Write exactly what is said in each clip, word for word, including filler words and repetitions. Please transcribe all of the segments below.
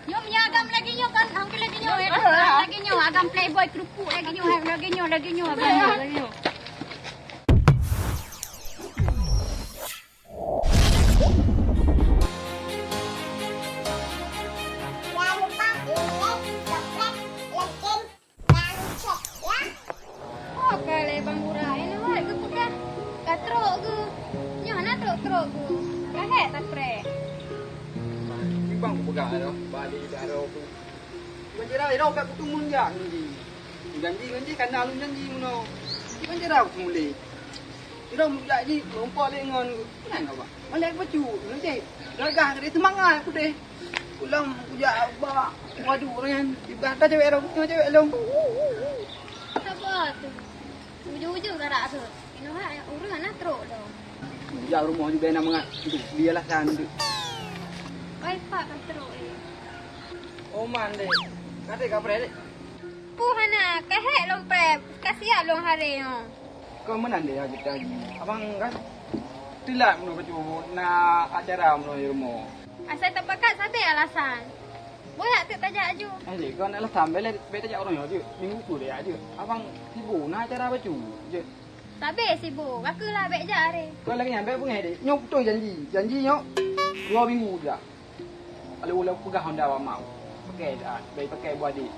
Nyoe meunyoe agam lagèe nyoe kan, hampir lagèe nyoe, ya. Lagèe nyoe, agam playboy kerupuk lagèe nyoe, lagèe nyoe, lagèe nyoe, agam nyoe, lagèe nyoe. Jangan lupa like, subscribe, dan share. Oh, ka lé Bang Gura, eh, nyoe geupeugah ka trok geuh. Nyoe hana trok-trok geuh. Ka hék tapreh. Bang kupeugah dah, bali dah roh tu. Bang Jera, roh kat kutu mun jak ngon jih. Janji ngon jih, kana lôn janji meunoe. Bang Jera kutu mulai. Jera mun jak jih, lompat lé ngon. Kenapa, Bang? Malek bacut, ngon jih. Gagah, semangat aku deh. Pulang kujak bak, waduh, ureueng nyan. Ibarat cewek dong, cewek dong. Sabar tu. Ujung-ujung garak tu. Inoe hai ureueng hana trok dong. Kujak rumoh juga enak mangat. Tu, dia lah san tu. Pai pak ka trok, eh. Oh, man, dek. Kata ka preh, dek. Puh hana, ka hék lôn preh. Ka siap lôn hari nyoe. Kau meunan deh, Haji Haji. Abang kan teulat meunoe bacut na acara meunoe di rumoh. Asai tapakat sabe alasan. Boyak teuk tajak aju. Eh, jeuet, kon alasan, bèk lé, bèk tajak uroe nyoe jeuet. Minggu tu tajak jeuet. Abang sibuk na acara bacut jeuet. Sabe sibuk, ka keuh lah bèk jak aré. Kon lagèe nyan, bèk beungèh deh. Nyoe beutôi janji. Janji nyoe dua minggu jak. Lalu, lalu peugah honda bak mak. Pakai, ah, bèk pakai buah deh.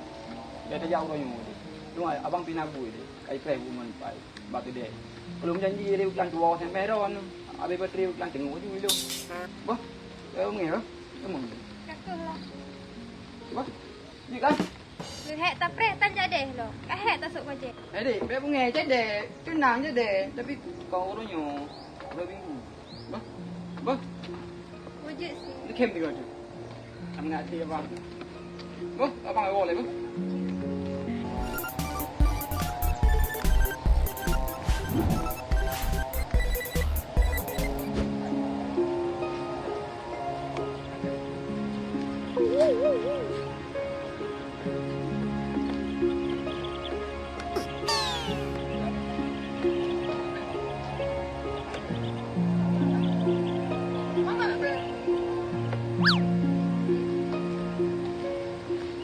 Bèk tajak uroe nyoe deh. Nyoe abang pih na bui deh. Kai preh bu ngon pai. Bak keudè. Belum janji lé ulang tuwo sampai ron. Abéh baterai ulang teungoh ju ilong. Bah, eh, umi, bah. Emang. Ka keuh lah. Bah. Ni kan? Leuhèk tapreh tan jadeh lo. Ka hék tasok bajèe. Eh, dek, bèk beungèh jadeh. Teunang jadeh. Tapi kau uroe nyoe. Dua minggu. Bah. Bah. Wujud sih. Ni kem tiga tu. Amangat hati abang. Bah, abang awak leh, bah.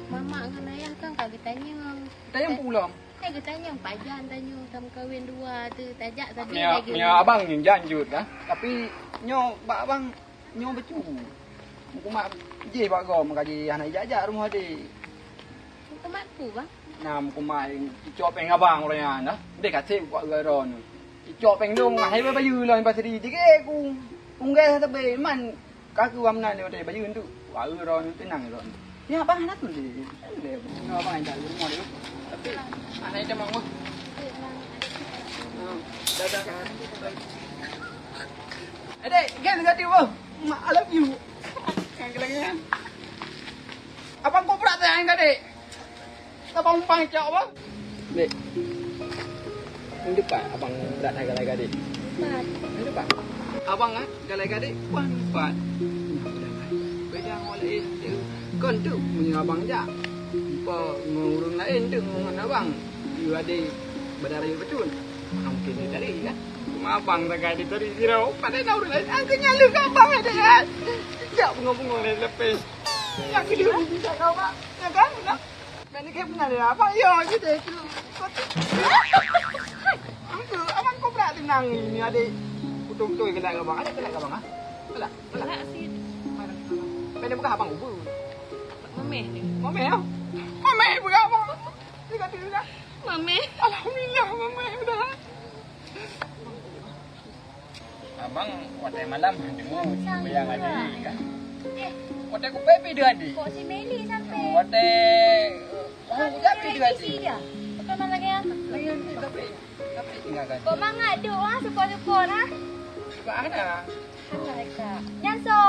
Mamak ngon ayah kan ka geutanyong. Tanyong pulang. Hai geutanyong pajan tanyoe, ka meukawen dua tu, tajak sabe lagèe nyoe. Abang nyan janjut dah. Tapi nyoe bak abang Nyoe bacut. Meukumat jih bak gob meukaji hana ijak-jak rumoh adé. Meukumat peue, Bang? Nah, meukumat icok péng abang uroe nyan dah. Deh kaseb buat uroe nyoe. Icok péng dong, hai bayeue lom pasri. Dikeu ku. Unggai sabe man ka keu wa meunan nyoe deh bayeue tu. Wa uroe nyoe teunang uroe nyoe. Ya, abang hana tuléh. Tuléh, abang. Nyoe abang intat di rumoh deh. Tapi hana ijak mang. Dadah. Adek, kan kata apa? Mak, I love you. Kan lagi kan? Abang kau berat sayang kau, Dek. Abang umpang cok apa? Dek. Ini depan abang berat hai galai gadis. Ini depan. Abang ah, galai gadis, pan pan. Beda ngon lain. Kon tu punya abang jak. Apa ngurung lain tu ngon abang. Dia ada berdarah betul. Mungkin dia tadi kan. Cuma abang sagai di tadi sira. Padahal na ureueng laén. Aku nyalu kat abang ada kan. Sejak bunga-bunga lain lepas. Yang kedua ni bisa kau, Mak. Ya kan? Nah. Main ni kayak punya dia. Abang, ya, je deh. Abang kau pula tenang ni, adik. Betul-betul kena abang. Ada kena abang, ha? Kena, kena. Kena sih. Mana? Mana bukan abang ubu? Mameh ni. Mameh, ya? Mameh bukan abang. Dia kata dia. Mameh. Alhamdulillah, mameh udah. Abang watèe malam deungoe sembahyang adik kan. Watèe kupeue pih deuh adik. Kok si Meli sampai? Watèe, oh, kujak pih deuh adik. Bukan malam yang tapi, tapi tinggalkan. Kok mangat duk ah, syukur-syukur ah. Sebab ada. Ada dekat. Nyan so.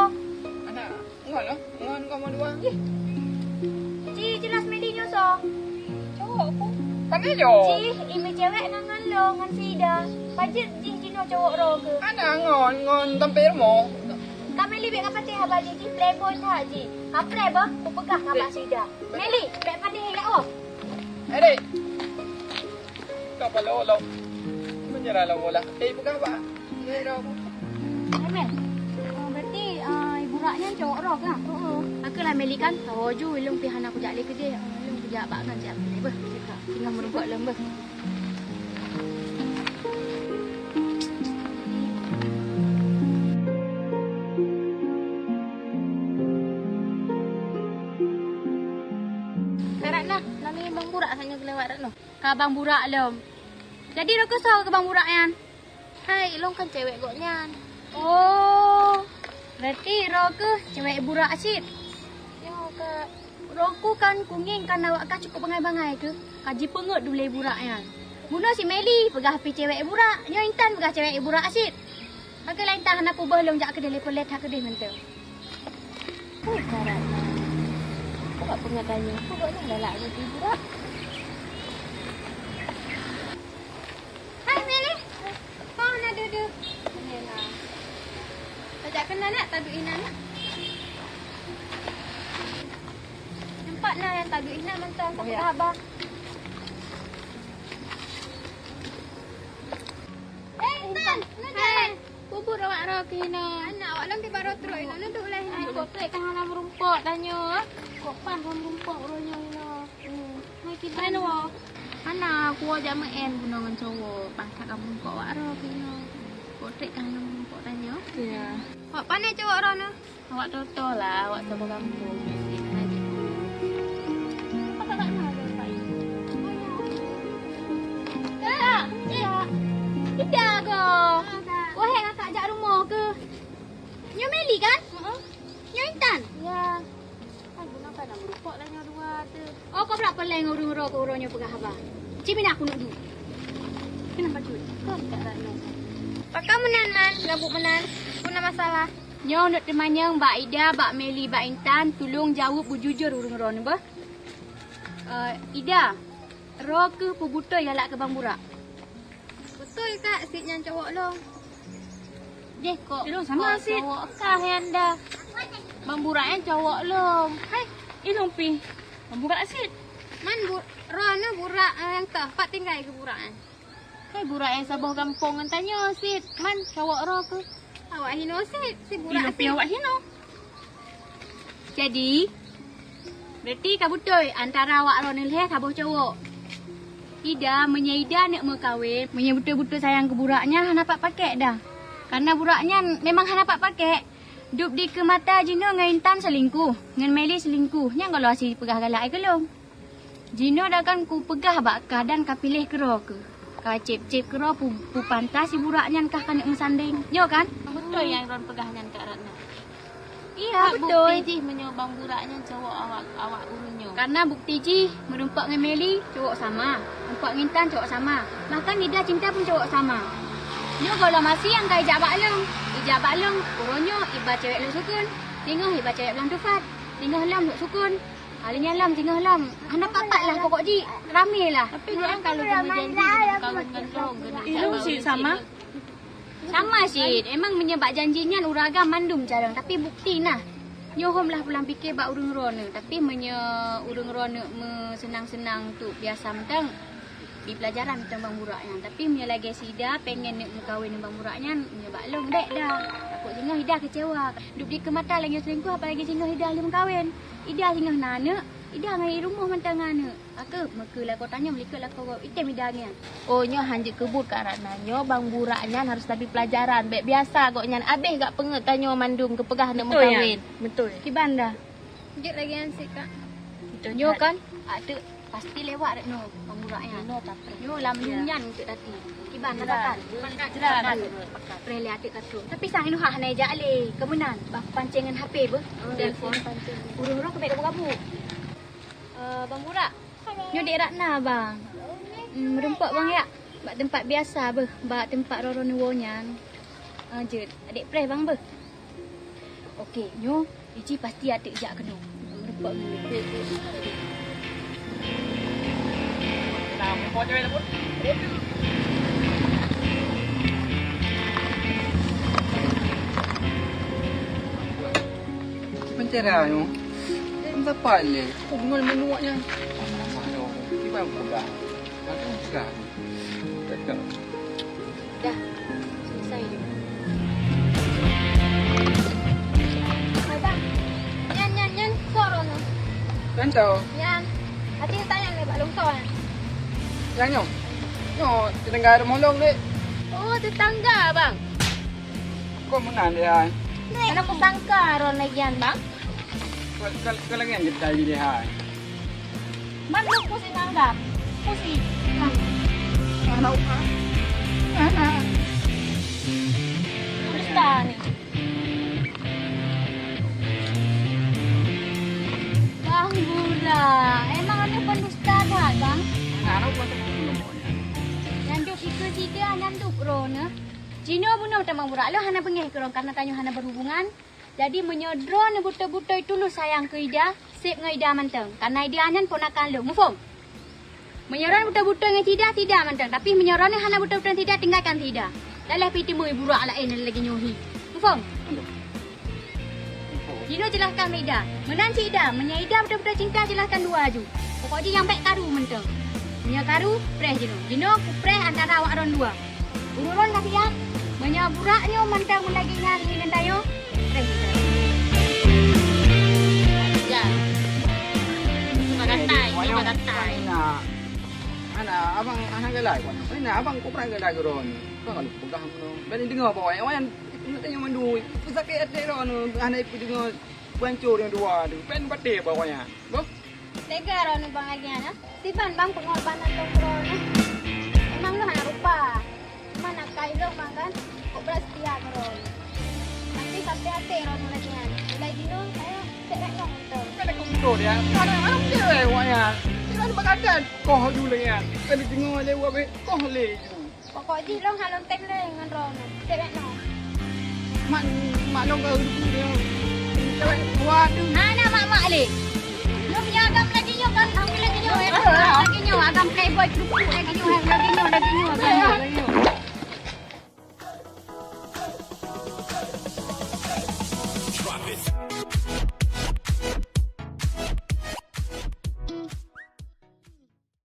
Anak. Ngon lah, ngon kau mau dua. Ih. Ci, jelas Medi nyoe so. Cowok ku. Kan dia jawab. Ci, imi cewek ngon ngon lo, ngon si Ida. Pajit jih jinoe cowok ro ke. Ana ngon, ngon tampil mo. Ka Meli bek ka patéh haba jih, jih playboy that jih. Kapreh bah, ku peugah kaba si Ida. Meli, bek patéh ya oh. Adik. Ka palo lo. Menyerah lo bola. Eh, peugah ba. Menyerah. Amin. Oh, berarti, ah, ibu Nyan cowok roh kan? Heeh. Aku lah Meli kan, tahu ju ilong pi hana kujak lé keudeh. Ilong kujak bak kan siap ni beuh. Tinggal meureumpok lom beuh. Karat nah, nami Bang Burak hanya kelewat rat noh. Ka Bang Burak lom. Jadi roh keusoe keu Bang Burak nyan? Hai, ilong kan cewek gobnyan. Oh, berarti roh keuh cewek Burak cit? Yo, Kak. Roh ku kan kungieng kan awak ka cukup bangai-bangai keuh. Ka jipeungeut dulé Burak nyan. Bunoe si Meli peugah pi cewek Burak, nyoe Intan peugah cewek Burak cit. Pakai lain tahan aku beuh lông jak keudeh leupah lé that keudeh mantong. Ui, karat na. Aku bak peungeut tanyoe, aku gobnyan galak geuti Burak. Hai, Meli. Kau na dudu. Ni na. Tajak keunan nak, taduek inan nak. Nampak na nyang taduek inan mantong, oh, ya, haba. Eh, Intan, Intan. Hai. Bubur awak roh keuh inoe. Anak awak lom pi baro trok inoe, neuduek lah inoe. Ai, kok trek ka hana meurumpok tanyoe. Kok paih ka meurumpok uroe nyoe inoe. Hmm. Hai kiban. Hana, aku jak meu'en bunoe ngon cowok. Paih ka meurumpok awak roh keuh inoe. Kok trek ka hana meurumpok tanyoe. Iya. Awak pane cowok roh nyoe? Awak toto lah, awak saboh gampông. Kak, Kak. Ida go. Wahai kakak jak rumoh keuh. Nyoe Meli kan? Heeh. Nyoe Intan? Ya. Kan guna kan nak meurupok lah nyoe dua tu. Oh, kau brat peleng ureueng roh keu uroe nyoe peugah haba. Cit mina aku nuk du. Kenapa cut? Kau tak tak nyoe. Pakam meunan man, gabuk meunan. Guna masalah. Nyoe untuk teumanyong bak Ida, bak Meli, bak Intan, tulông jaweueb beujujur ureueng droeneuh beuh. Eh, Ida, droe keuh peubeutôi galak keu Bang Burak? Beutôi, Kak, Sid nyan cowok lôn. Deh kok, ilong sama kok Sid. Cowok kah nyan dah? Bang Burak nyan cowok lôn. Hai, ilong pi. Bang Burak Sid. Man bu-, droeneuh Burak, eh, nyang kah? Pat tinggai keu Burak nyan? Hai, Burak nyang saboh gampông ngon tanyoe, Sid. Man, cowok droe keuh. Awak hinoe, Sid. Si Burak, Sid. Inoe pi awak hinoe. Jadi, berarti ka beutôi antara awak droeneuh lhèe saboh cowok. Ida, meunyoe Ida neuk meukawen, meunyoe beutôi-beutôi sayang keu Burak nyan hana pat pakèk dah. Karena Burak nyan memang hana pat pakèk. Dub di keu mata jinoe ngon Intan selingkuh, ngon Meli selingkuh. Nyan goh lom hase peugah galak ai keu lôn. Jinoe dah kan kupeugah bak kah dan kapiléh keudroe keuh. Kacép-cép keudroe pu-, pupantas si Burak nyan kah kaneuk meusandeng. Nyoe kan? Beutôi nyang droen peugah nyan, Kak Ratna. Iya, beutôi. Bukti jih meunyoe Bang Burak nyan cowok awak, awak ureueng nyoe. Karena bukti jih meurumpok ngon Meli cowok sama, rumpok ngon Intan cowok sama. Bahkan Ida Cinta pun cowok sama. Nyoe goh lom hase nyang ka ijak bak lôn. Ijak bak lôn, uroe nyoe iba cewek lôn sukon. Singoh iba cewek blang tufat. Singoh lom lôn sukon. Kali nyan lom, singoh lom. Hana papat lah pokok jih. Ramé lah. Tapi nyan kalau geumeujanji kawin ngon lôn, keuneuk ilong cit sama. Sama cit. Emang meunyoe bak janji nyan ureueng agam mandum carông, tapi bukti nah. Nyoe hom lah pulang pike bak ureueng droeneuh. Tapi meunyoe ureueng droeneuh meuseunang-seunang tu biasa mantong, di pelajaran mantong Bang Burak nyan. Tapi meunyoe lagèe si Ida pengen neuk meukawen ngon Bang Burak nyan, meunyoe bak lôn dek dah. Takot singoh Ida kecewa. Dub di keu mata lagèe selingkuh, apalagi singoh Ida lheuh meukawen. Ida singoh na aneuk, Ida ngon i rumoh mantong ngon aneuk. Ka keuh, meukeu lakoe tanyoe meulikot lakoe gob item Ida ngieng. Oh, nyoe han jeuet keu buet, Kak Ratna. Nyoe Bang Burak nyan harôh tabi peulajaran. Bèk biasa gobnyan abéh gak peungeut tanyoe mandum geupeugah neuk meukawen. Beutôi. Kiban dah. Jeuet lagèe nyan sit, Kak. Beutôi, Kak. Nyoe kan, ateueh pasti lewat rot nyoe Bang Burak nyan. Nyoe lam lôn nyan untuk tati. Kiban dah pakat. Pakat. Pakat. Preh lé ateueh katong. Tapi sang inoe hana jak lé. Keu meunan, bah pancéng ngon H P beuh. Dan ureueng-ureueng keubiet gabuk-gabuk. Eh, Bang Burak, nyoe Dek Ratna, Bang. Hmm, meurumpok, Bang, ya. Bak teumpat biasa beuh, bak teumpat roro neuwoe nyan. Ah, jeuet, adek preh, Bang, beuh. Oke, nyoe Ici pasti ateuk jak keunoe. Meurumpok ngon lôn. Pencera nyoe. Eh, meusapat lé. Aku deungon menuak nyan. Kiban peugah. Macam peugah. Cakap. Dah. Selesai dia. Contoh. Nyan. Aci tanyong lé bak lungkon. Nyang nyoe. Nyoe tetangga rumoh lôn, Dek. Oh, tetangga, Bang. Kok meunan, Dek, hai? Hana kusangka droen lagèe nyan, Bang. Kok, kok, kok lagèe nyan geutai, Dek, hai? Man lôn pusing anggap. Pusing. Hana, hana. Dusta ni. Bang Bula, emang anda pendusta that, Bang? Nyan duek ikeue sida, nyan duek droeneuh. Jinoe bunoe tamong burak lôn hana beungéh keu droeneuh karena tanyoe hana berhubungan. Jadi meunyoe droeneuh beutôi-beutôi tulus sayang keu Ida, seb ngon Ida mantong. Karena Ida nyan ponakan lôn, muphom? Meunyoe droeneuh beutôi-beutôi ngon Ida, Ida mantong. Tapi meunyoe droeneuh hana beutôi-beutoi ngon Ida, tinggalkan Ida. Laleh pih teumui burak laén lagèe nyoe hi. Muphom? Jinoe jelaskan bak Ida. Meunan cit Ida, meunyoe Ida beutôi-beutôi cinta, jelaskan dua aju. Pokok jih nyang bèk karu mantong. Meunyoe karu, preh jinoe. Jinoe kupreh antara awak droen dua. Ureueng ka siap, meunyoe burak nyoe mantong meulagèe nyan ngon tanyoe, preh jinoe. Ya. Suka gatai, suka gatai. Hana, abang hana galak, Wan. Hana, abang kok pernah galak keu droeneuh. Kok kalau peugah meunoe. Bani deungoe bak awaknyan, awaknyan tanyoe mandum. Peusakét até droeneuh, hana ipeudeungoe peuancô nyang dua tu. Pen patéh bak awaknyan. Boh. Tega droeneuh bang lagèe nyan, eh? Siban bang pengorbanan lôn droeneuh. Memang lôn hana rupa. Cuma nak kai lôn bang kan, kok brat setia keu droeneuh. Tapi sampai até droeneuh lagèe nyan. Mulai jinoe, ayo, cek rek ngon motor. Kan aku motor dia. Ada alam dia, wak ya. Dia ada bakadan. Koh dulu ya. Kan deungoe lé wak, koh lé ju. Pokok jih lôn hana lôn tem lé ngon droeneuh. Cewek nyoe. Mak, mak lôn ka duku dia. Cewek, waduh. Hana mak-mak lé. Lôn punya agam lagèe nyoe kan, agam lagèe nyoe, eh. Lagèe nyoe, agam playboy kerupuk lagèe nyoe, eh. Lagèe nyoe, lagèe nyoe, agam nyoe.